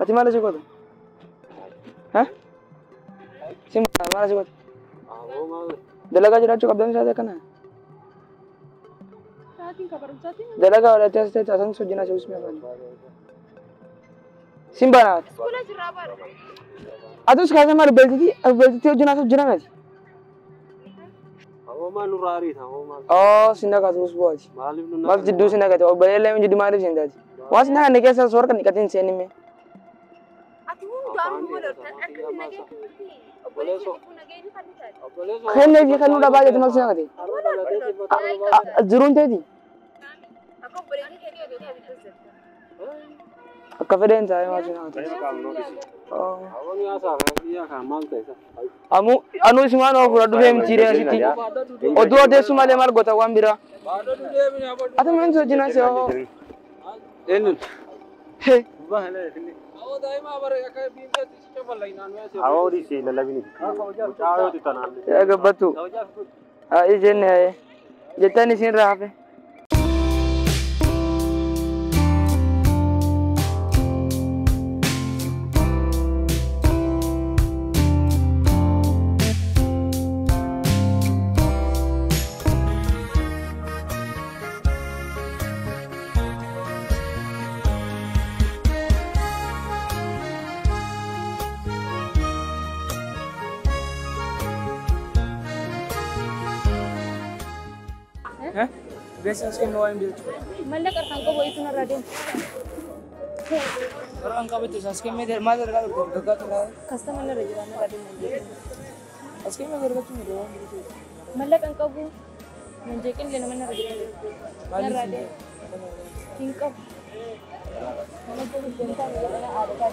Ati maal asii goota? Ha? Siin maal asii goota? Dalagaa jiraachuu qabdan isaati akkana. Sa'aatiin ka barumsaatiin. Dalagaa godhattee as ta'e asan hojii naa seewus mi'a. Siin baana. Iskoola jirraa baadha. Atus kaasee maal beeltitii hojii naa jira miti. Oh, si naqatu us bu'aati. Maal jidduu si naqate obboleellee jidduu maaliif siin taati? Waan si naqanne keessa soora kan dhiqatiin seenime. Ati hundaan maal akka nagee obboleessi kun nagee ni kan taate. Kennee fi kennuu dhabaa jetti maal si naqate? Jiruun teeti? Akka obboleessi kennee odoo taate jirta. Akka fedheen taa'ee maal si naqate? Amu anu isimaan oo fudhadhu deemti asitti. Oduu odeessu malee maal goota waan biraa. Ati maal hojii naa se'oo? Hee. Yaa gabbattu. Haa jenne jettan isin raafe. Beeksisa kennu waan beektu. Mallaqa harkaan qabu wayitu narraa deemu. Harkaan qabatu as kennee maal argaa turte gaggaa turre. Kastama narra jira narraa deemu. As kennee argachuu ni waan beektu. Mallaqa hin qabu. Nan jeeqin nama narra jira. Narraa deemu. Hin qabu. Nama qabu deemtaa nama aadaa.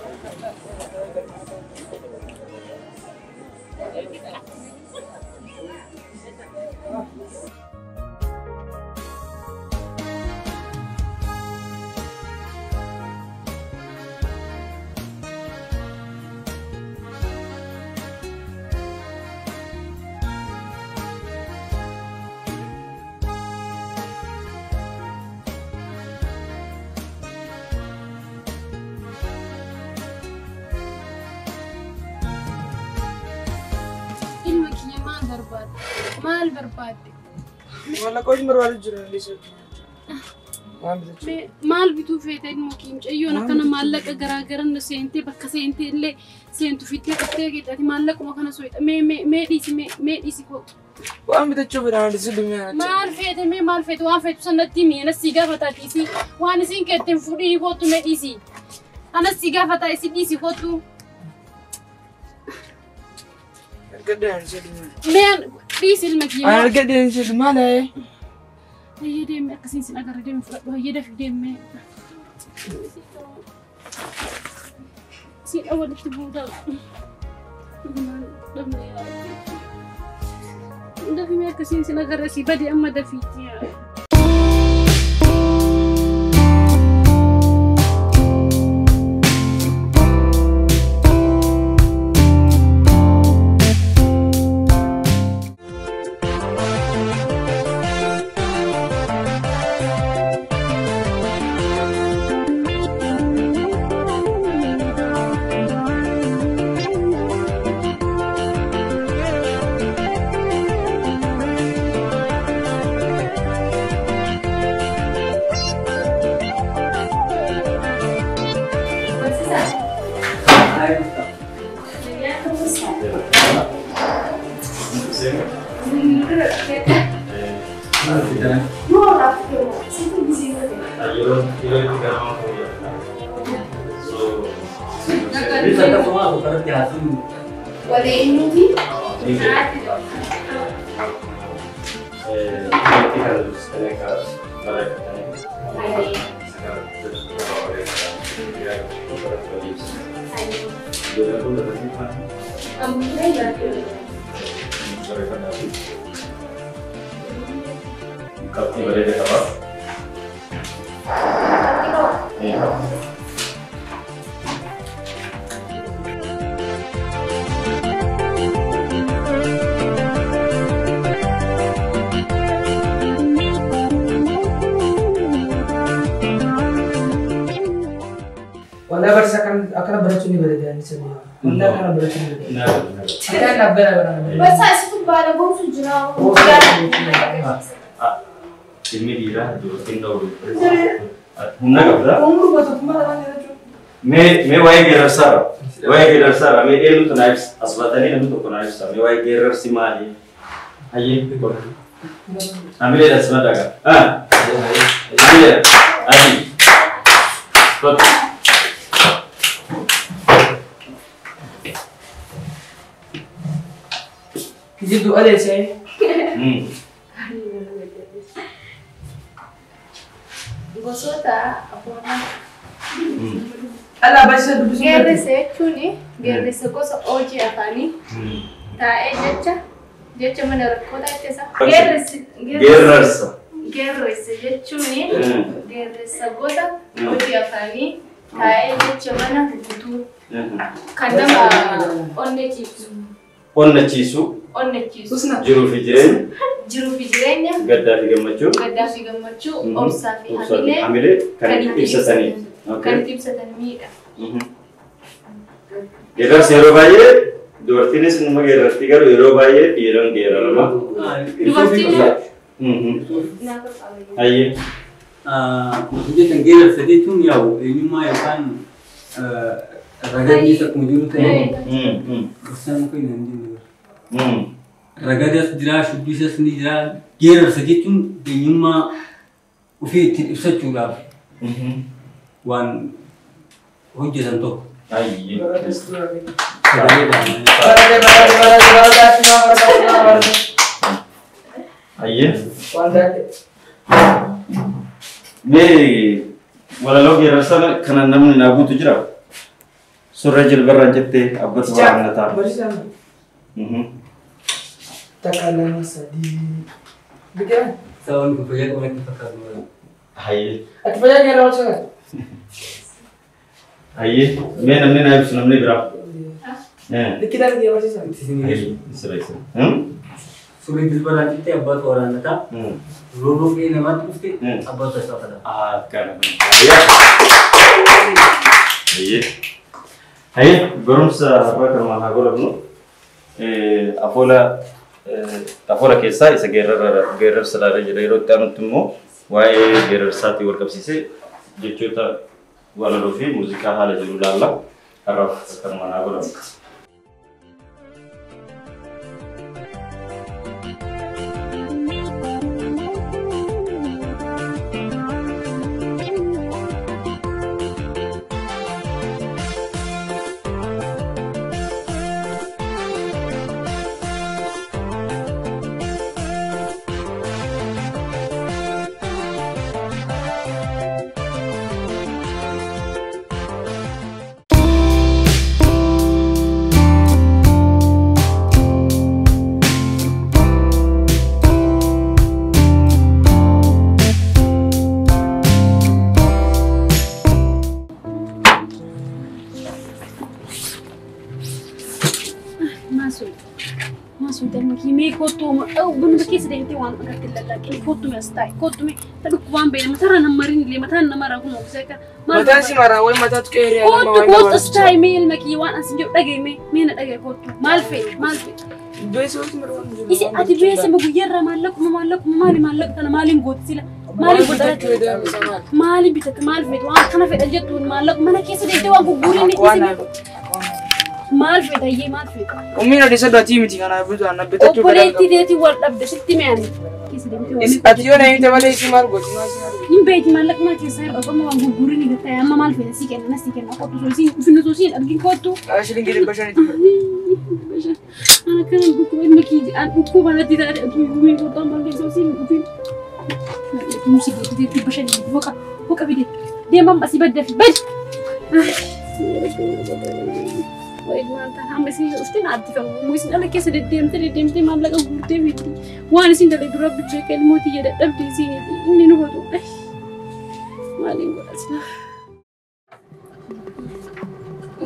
Maal barbaadde? Mallaqa hojii barbaadu jira Lisa. Maal bituu feete ilmoo mucayyoon akkana maallaqa garaagaran seentee bakka seentee illee seentu fittee qattee geexxati maallaquma kana sooyita mee mee mee dhiisi mee mee dhiisi kootu. Waan bitachuu fedhan Lisa dhumee. Maal feete mee maal feete waan feetu sanatti himi anas si gaafataa dhiisi waan isin ketteen fudhii kootu mee dhiisi anas si gaafataa isi dhiisi kootu. Mee dhiisi ilma kiyya. Argadde Lisa maal ee? Hayyee deemee akkasiin sin agarra deemee fudhadhu hayyee dafii deemee. Siin walitti buuta. Maal dhabnee yaa Dafii mee akkasiin sin agarra si badi amma dafiitti yaa. Qabxii bareeda qaba. Wallahi barsiisa akkana Ilmi dhiiraa dubartiin dhawuu humna qabda. Mee waa'ee geerarsaadha. Waa'ee geerarsaadha. Mee eenyutu naa ibsa? As baatanii namni tokko naa ibsa. Mee waa'ee geerarsi maali? Hayyee. Amileedha as maddaqa. Amileedha. Adii. Kottu. Kijibdu adeessee. Gosoota afoolaa. Alaa barsiisa dubbisuu. Geerrisa jechuun geerrisa gosa hojii afaanii taa'ee jecha mana rakkootaa ittisa. Geerrarsa. Geerrisa jechuun geerrisa gosa hojii afaanii taa'ee jecha mana guutuu kan nama onnachiisu. Onnachiisu. Onnachiisu. Jiruu fi jireenya. Jiruu fi jireenya. Gaddaa fi gammachuu. Gaddaa fi gammachuu. Obsaa fi hamilee kan ibsatanii. Kan itti ibsatanidha. Geerarsi yeroo baay'ee dubartiinis nama geerarti garuu yeroo baay'ee dhiiroon geerarama. Dubartiin. Hayyee. Hojjetan geerarsa jechuun yaa'u eenyummaa yookaan ragadni akkuma jiru ta'ee gosa muka hin dandeenye. Ragadas jira, shubbisas ni jira. Geerarsa jechuun eenyummaa ofii ittiin ibsachuudhaaf waan hojjetan tokko. Hayyee. Mee walaloo geerarsa kana namni naa guutu jira? Surra jilbarraan jettee abbatu waraannataa. Takka lama sadii. Biqilaa? Sababni kun fayyaa qaban itti fakkaatu. Hayyee. Ati fayyaa keerra wal sogaa? Hayyee. Mee namni naa ibsu namni biraa? Likkidaan kiyya barsiisaa? Hayyee. Sirra isa. Surri jilbarraan jettee abbatu waraannataa. Rooboo qe'ee namaatti dhufte abbatu isa fada. Akkana. Hayyee. Hayyee barumsa har'aa kanumaan haa golabnu. Afoola keessaa isa geerarsa ilaalee jira. Yeroo itti aanutti immoo waa'ee geerarsaatiin wal qabsiisee jechoota walaloo fi muuziqaa haala jiru ilaalla. Har'aaf kanumaan haa golabnu. Keessa deemtee waan agartee lallaaqee kottu mee as taa'e kottu mee dhukkubaan beela mataarra nama mariin illee mataan nama rakkoo obsee akka Mataan si maraa wayi mataatu qeeree nama wayi kottu as taa'e mee ilma kiyya waan as jedhu dhagaye mee na dhagaye kottu maal fe'e maal fe'e. Isi ati beesa ma guyyaarraa maallaquma maallaquma maali maallaqa kana maaliin gooti sila maaliin godhaa maaliin bitatte maal feetu waan kana fedha jettuun maallaqa mana keessa deemtee waan gurguriin maal fedha iyyee maal fedha. Ummiin adii sadii miti kanaaf bitu anna bitachuu Obboleettii deetii wal dhabde sitti mi'aani. Ati yoo na himte malee isii maal gooti? Hin beeki maallaqa maal keessaa hir'atu amma waan gurguriin gatta'e amma maal fedha sii kenna sii kenna kottu soo isiin dhufin osoo isiin argin kottu. Shilingii 500tti. Ana kana dhukkuba ilma kiyya an dhukkuba natti taate atu yuumee kottu amma keessa isiin dhufin. Musi gooti 500 boqa boqa bide deemam asii badda fi bad. Amma isin dhufteen addifama. Isin dhala keessa deddeemtee maallaqa guurtee fiddi. Waan isin dhala dura beeka ilmooti jedha dhabde isin inni nu godhu. Maaliin godha sila?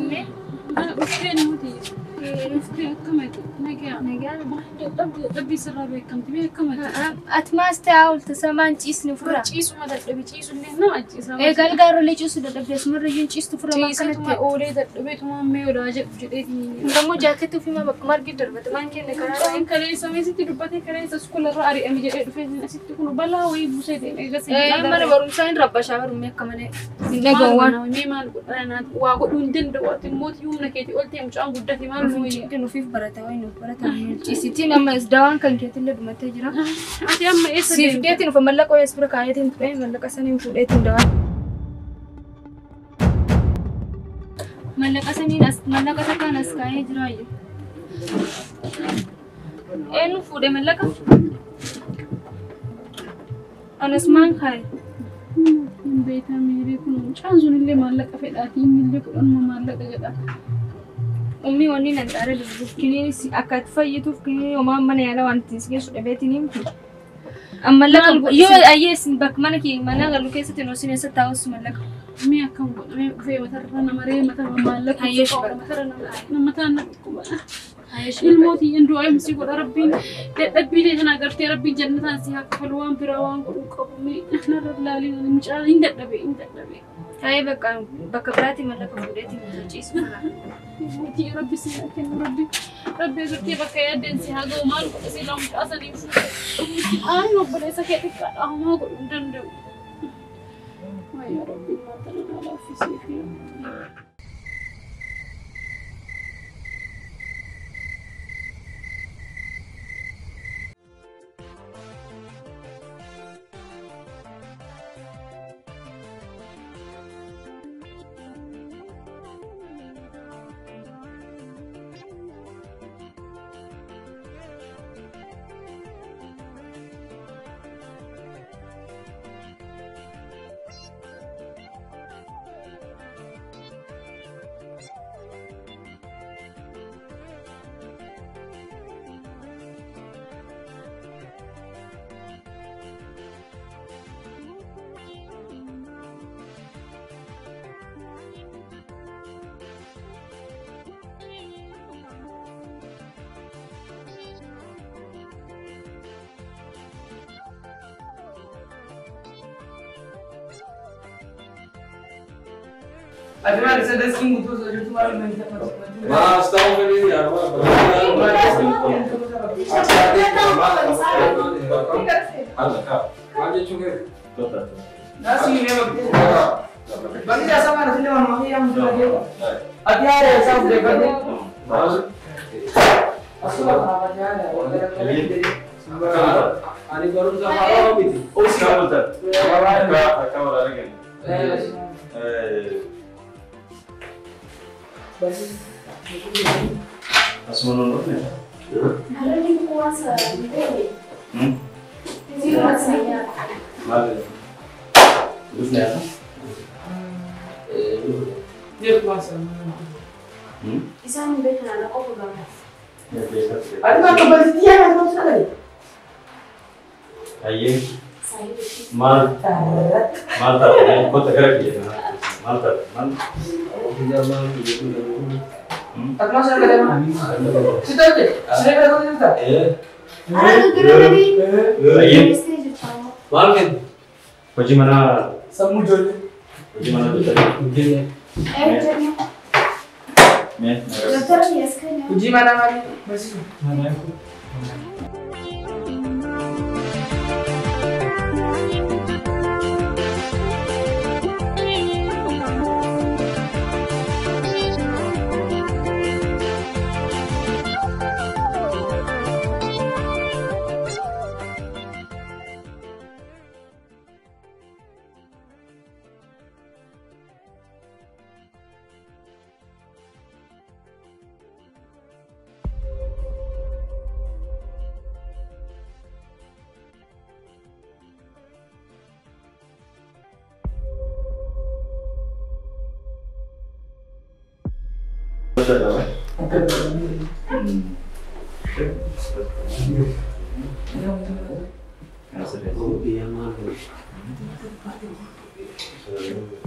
Ummee? Dhufteen ilmooti. Dhuftee akkamati? Nagaa. Nagaa. Dadhabbii sirraa beekamti mee akkamati? Ati maas ta'aa oolte samaan ciisni ofirraa. Ciisuma dadhabe ciisullee nama ajjeesa. Egaa gaarroolee ciisu dadhabde asumarra iyyuu ciistu fura maa Ciiseetuma kanatti. oolee dadhabeetuma mee olaa jedhu jedheetiin. Dammoo jaaketti ofii maa bakka margi darbate maan kenne karaa Mucaan kaleessa meesitti dubbatee kaleessa iskuularra ari'ame jedhee dhufee asitti kun balaa wayii buusee deeme egaa Mana barumsaa hin rabbashaa barumee akka malee. Hin dhaga'u waan. Mee maal godhaa waa godhuu hin danda'u ati immoo humna keetii ol ta'e mucaan guddate maal nu wayya. Cikin ofiif barata wayi nuuf barata ciisitiin amma dawaan kan keetillee dhumatee jira. Ati amma eessa Siif deemta? deetiin ufa mallaqa wayii as bira kaayetiin ture mallaqa saniin fuudheetiin dawaan. Mallaqa saniin as mallaqa takkaan as kaayee jira iyyuu. Eenyu fuudhe mallaqa? Anas maan kaaye? Hin beekamee kun mucaan sunillee maallaqa fedhaatii innillee kudhanuma maallaqa jedha. Ummi wanni nan xaara dubbiif kiniinis akka ati fayyituuf kiniin homaa mana yaala waan ittiin si geessu dhabeetiin himtu. Amma mallaqa yoo ayyees bakka mana kee mana galu keessatti nu sin eessa taa'us mallaqa. Mee akkam godha mee dhufee matarra nama ree matarra maallaqa Hayyeesh matarra nama mataan na dhukkuba. Ilmootii hin du'aa si godha rabbiin dadhabbii ta'e sana agartee rabbiin jannataan si haa kafalu waan biraa waan godhuu qabu mee narra ilaaliin mucaan hin dadhabe hin dadhabe. Taa'ee bakka bakka biraatti mallaqa fuudheetiin ciisu fura. Ilmootii rabbi si haa kennu rabbi rabbi agartee bakka yaaddeen si haa ga'u maal godha si laa mucaa saniif aan obboleessa kee xiqqaadha homaa godhuu hin danda'u. Wayyaa rabbiin maal na laaffisee fi. Ati maal isa deskiin guutuu osoo jirtu maal inni taphatu? Maas ta'uu fedhii yaa maal jechuun kee? Naasii mee bakka. Bakki jaasaa maal asillee waanuma fi yaamu jira kee. Ati haala isaa of deeggartee. Asuma kanaaf ati haala. Ani barumsa haaraa miti. Akka waraana kennu. Asuma nuun dhufne? Harri kuwaasa hin Maal dhufne asa? Isaan hin beekan ana qofa gama. Ati maal kabbalti yaa maal sana Ayyee maal maal taate kota gara kiyya maal taate maal Ati maal sana gadama? Si taate? Si gara kota jirta? Ara gara Ayyee Maal kennu? hojii manaa Sammuu ijoollee. hojii manaa hojjetanii mee Hojii manaa maali barsiisu?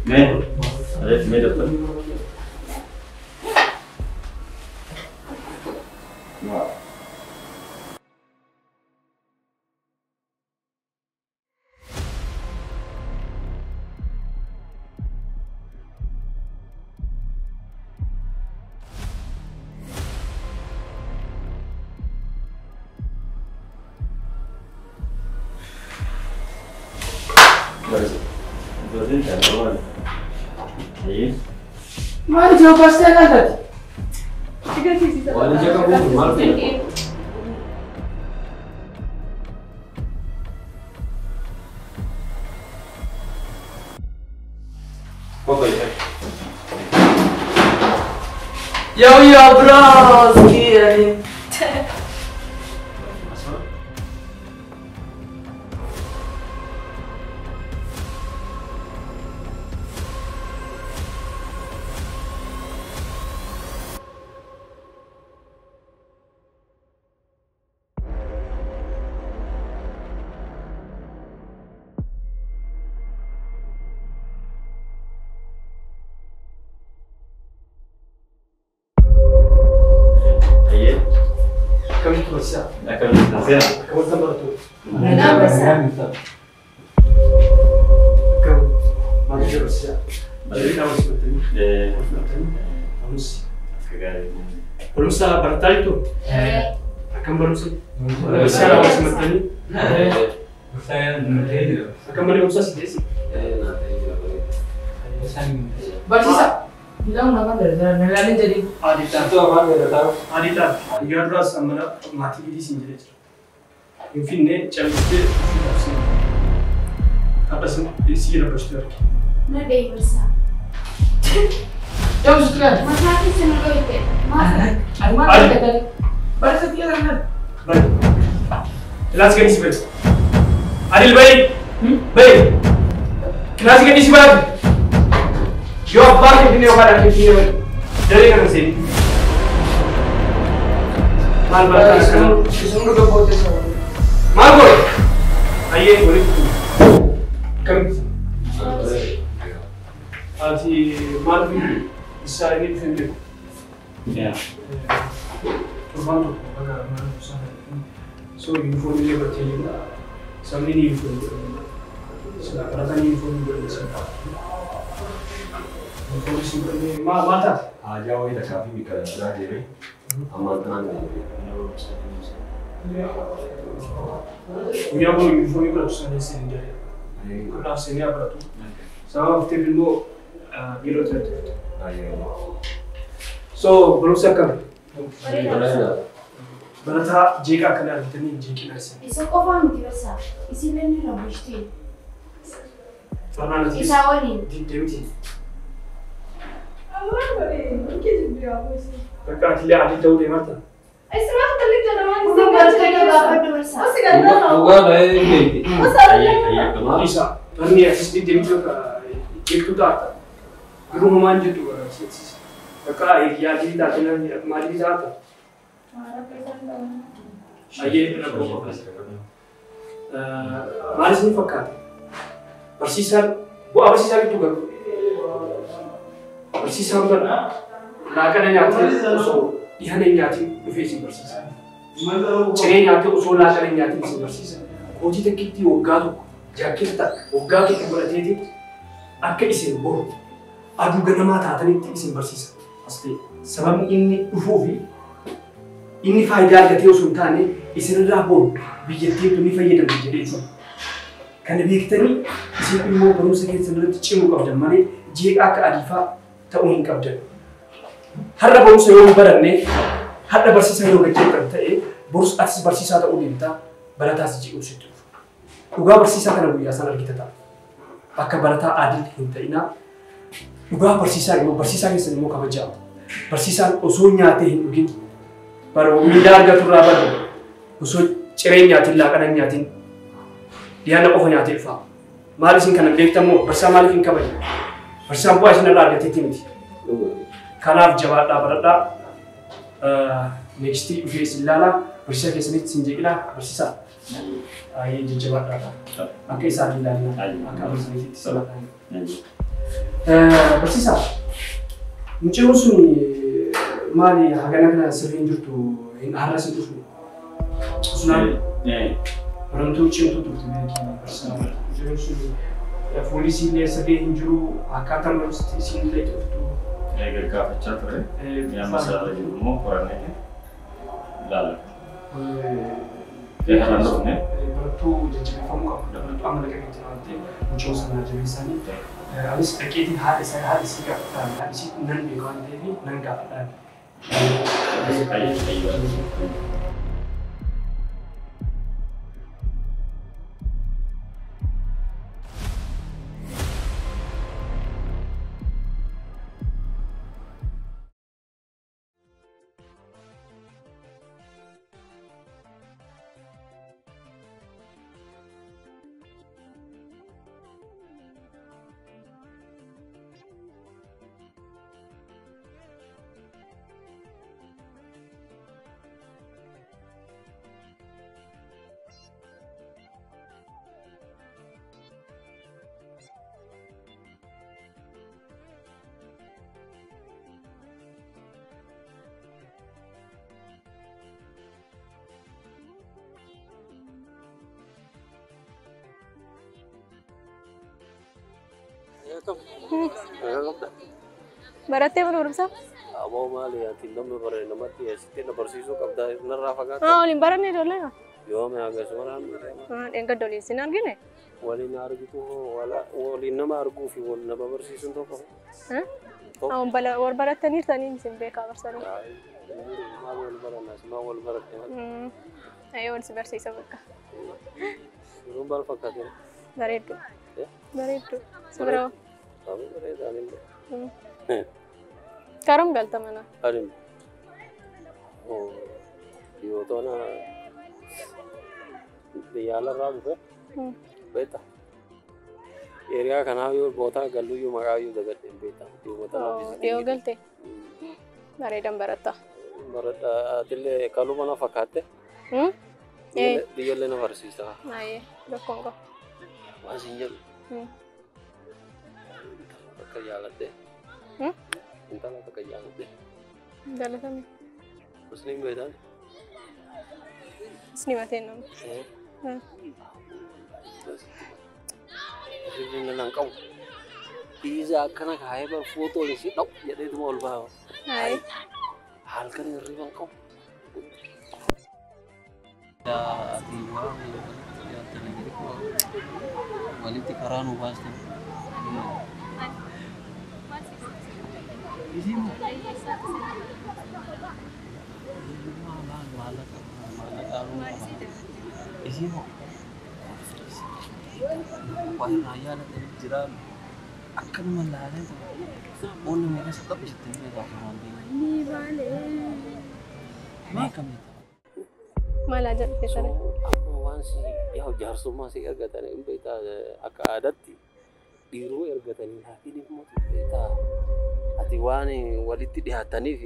Mee mee daftara. Maal jawab pasti ada. Waan ija qabu maal ta'e? Yo yo broski. Barumsa barataa jirtu? Akkam barumsa? Barumsa simattanii? Akkam mana barumsaa si geessi? Barsiisa. Bilang nama dari nalaalin jadi. Aditaa. Guyyaa duraas mana maatii gidii siin jedhee jira. Finfinnee calliftee ofiidhaaf siin. Har'a si rabbashtuu arge. Na dhee barsaa. Jom suka. Mataa keessa na dhoyte. Maal? Barsiisa tiya kan. Baik. Kelas gadis baik. Adil baik. Baik. Kelas gadis baik. Yo abbaa keenya yoo baadhaa keenya baik. Dari kan sini. Maal barataa akkana. Isin dhuga boote sama. Maal godhe? Ayyee walitti. Kam? Ati maal fi isaa inni dhufee beeku. Torbaan tokko baga mana barumsaa kana. So uniform illee bartee jirra. Sabni ni uniform godhama. Silaa barataan uniform godhame sana. Uniform si godhame maal taate? Haajaa wayii takkaa fi bikka biraa deemee ammaan tanaan deemee. Guyyaa boru uniformii godhatu sana seenee jira. Kudhaaf seenee haa baratu. Sababa hafteef immoo biiroo irratti dhufte. So barumsi akkami? Barataa jeeqaa akkana argitanii hin jeeqinaa isin. Isa qofaa miti barsaa. Isin inni rabbishte. Barnaan Isaa waliin. Diddee miti. Bakka ati illee adii ta'uu deemarta. Kun barattoota gaafadhu barsaa. Dhugaa baay'ee beekti. Isa barni asis diddee miti bakka jeeqtuu taata. Garuu maal jettu barsiisa. Bakka hiriyaa adii taate maalii taata? Ayyee rakkoo maal isin fakkaata? Barsiisaan bu'aa barsiisaa gidduu garuu barsiisaan bara laaqana nyaatee osoo dhihana hin nyaatiin dhufee isin barsiisa. Ciree nyaatee osoo laaqana hin nyaatiin isin barsiisa. Kootii takkiitti waggaa tokko jaakkeetta waggaa tokko godhateeti akka isin boru aduu ganamaa taatanitti isin barsiisa. As ta'e sababni inni dhufuu fi inni faayidaa argatee osoo hin taane isinirraa boru biyyattiitu ni fayyadamti jedheeti. Kana beektanii isin immoo barumsa keessan irratti cimuu qabdan malee jeeqaa akka adiifaa ta'uu hin qabdan. Har'a barumsa yoo hin baranne, har'a barsiisaa yoo gaggeeffan ta'e, borus atis barsiisaa ta'uu deemtaa, barataas jeequu sitti dhufu. Dhugaa barsiisaa kana guyyaa sana argita ta'a. Akka barataa adii hin ta'inaa. Dhugaa barsiisaa immoo barsiisaa keessan immoo kabajaa. Barsiisaan osoo nyaatee hin dhugin miidhaa argaturraa bara osoo ciree nyaatiin laaqana nyaatiin dhiyaana qofa nyaatee dhufa. Maal isin kana beektamoo barsiisaa maaliif hin kabajne? Barsiisaan bu'aa isin irraa argateetii miti. Kanaaf jabaadhaa baradhaa. Neekstii dhufee isin ilaalaa barsiisaa keessanitti isin jeeqinaa barsiisaa. Ayyee jajjabaadhaa. Akka isaan ilaalina akka amansiisetti salaadhaa. Barsiisaa mucaan sun maali hagana kana sirriin jirtu har'a sin dhufu. Sunaan baramtuu cimtuu turte beekii barsiisaa. Mucaan sun fuulli illee sirrii hin jiru akkaataan barumsatti isin illee dhuftu. Gaggaafachaa ture. Amma sarara jiru immoo qorannee ilaalla. Barattuu jajjabeeffamuu qabdudha. Barattuu amala qabeetti waan ta'eef mucoo sana jabeessanii anis dhaqeetiin haadha isaa haadha isii gaafadhaan haadha isii nan beeku waan ta'eef nan gaafadhaan. Barattee mana barumsaa? Aboo maali ati namni bare namatti dhiyeessitee na barsiisuu qabda narraa fagaata. Haa waliin baranne ijoollee. Yoome akkasuma naan. Dheengadda waliin sin argine? Waliin argitu waliin nama arguu fi wal nama barsiisuun tokko. Wal barattanii saniin sin beekaa barsanii. Maal wal baranna maa wal baratte maal? Ayyoo wal si barsiisa bakka. Yeroon maal fakkaate? Bareeddu. Bareeddu. Si biraa. Karam galta mana? Arim. Oh, dhiyoo na biyya alarraa dhufe. Beektaa. Eriyaa kanaaf yoo boota galluyyuu maqaa iyyuu dagadhe hin beektaa. Dhiyoo galte. Bareedan baratta. Baradha atillee kaluma na fakkaatte. Biyyallee na barsiisa. Ayyee rakkoon qabu. Waan siin jedhu. Akka jaaladhe. Intala takka jaaladhe. Jaalatame. Musliim beektaan? Musliima ta'e nama. Hirribni nan qabu. Dhiisa akkana kaayee bar footoon isii dha'u jedheetuma ol ba'a. Halkan hirriba hin qabu. Ati waan walitti karaa nu baaste. Maal jedhte saree? Waan si yaa jaarsummaa si argatanii hin beektaa akka aadaatti dhiiruu ergatanii laakiin immoo beektaa ati waan walitti dhiyaataniif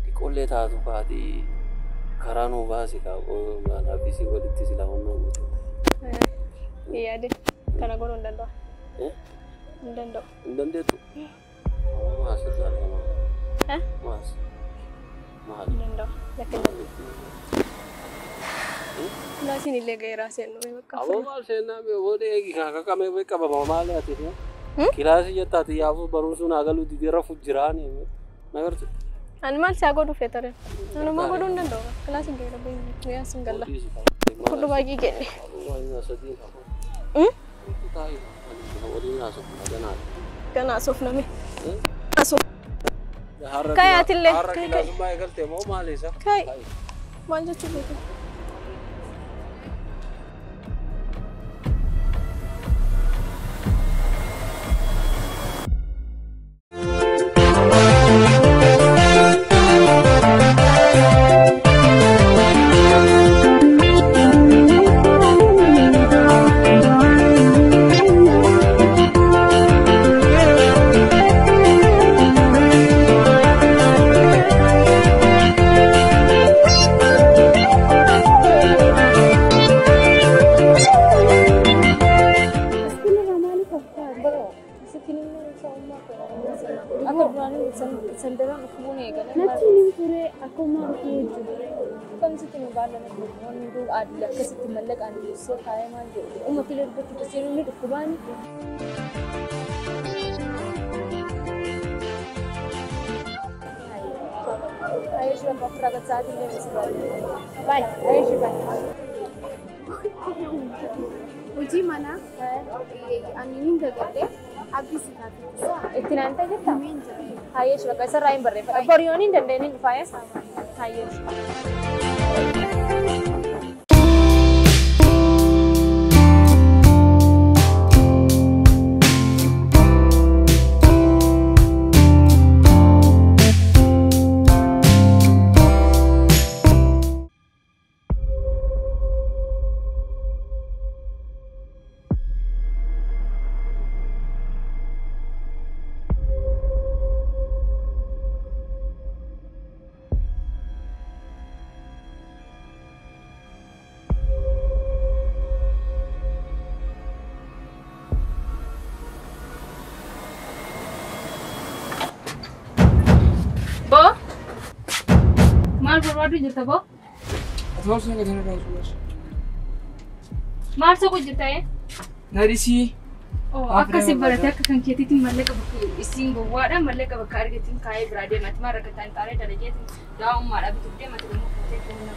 dhiqollee taatu baati karaa nuu baasi kanaaf si walitti si laawwannoo goote. Yaade kana godhuu hin danda'u. Hin danda'u. Hin dandeettu? Maas irraa lama. Maas. Maal? Hin danda'u. Lakki hin danda'u. Kilaasiin illee gaheeraa seennu bakka. Aboo maal seennaa booda eegi kakakame qabama maal ati kilaasii jettaati yaafuu barumsuun hagaluu didee rafu jiraani nagartu. Ani maal saa godhuu feetare? Ani maal godhuu hin danda'u. Kilaasiin gaheera guyyaa sin galla. Fudhu baay'ee kenne. Ganaa soofname. Kai atillee. Kai maal jechuu beeku? Ayeeshi bakka ofirraa gad sa'aatiin deemee si baay'ee. Baay'ee ayeeshi baay'ee. Hojii manaa ani nin dagadhee abdii si taatee. Itti naan ta'e jirta? Ayeeshi bakka isarraa hin barreeffadha. Boriyoon hin dandeenye hin dhufaa. Ayeeshi. Maal barbaadu jirta boo? Ati maal sun gatiin irraa suulas? Maal soqu jirta ee? Nadisii. Akkasi barate akka kan keetiitiin mallaqa bakka isiin gowwaadha mallaqa bakka argatiin kaayee biraa deemati maal rakkataan xaaree dalageetiin daa'ummaadha bituuf deemati immoo fuutee kenna.